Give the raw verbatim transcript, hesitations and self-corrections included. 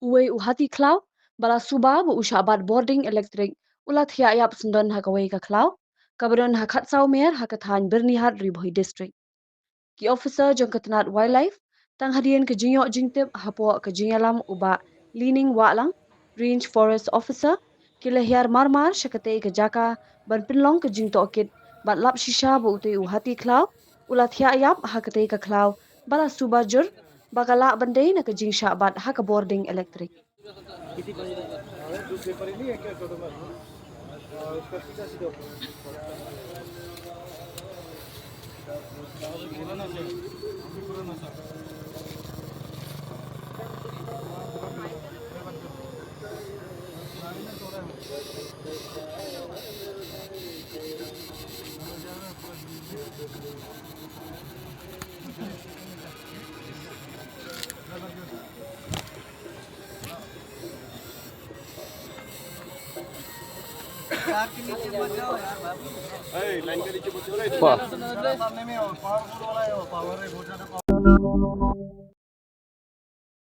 Uwei u hati khlaw ba la suba ba u shah bat bording elektrik u la thiah ïap syndon ha kawei ka khlaw kaba don ha khatsaw mer ha ka thaiñ Byrnihat, Ri Bhoi District. Ki officer jong ka tnat Wildlife tang hadien ka jingïoh jingtip hapoh ka jingïalam u Bah Lining Wahlang, Range Forest Officer, ki la hiar marmar sha katei ka jaka ban pynlong ka jingtohkit bad lap shisha ba utei u hati khlaw u la thiah ïap ha katei ka khlaw ba la suba jur ba ka lah ban dei na ka jingshah bat ha ka bording elektrik.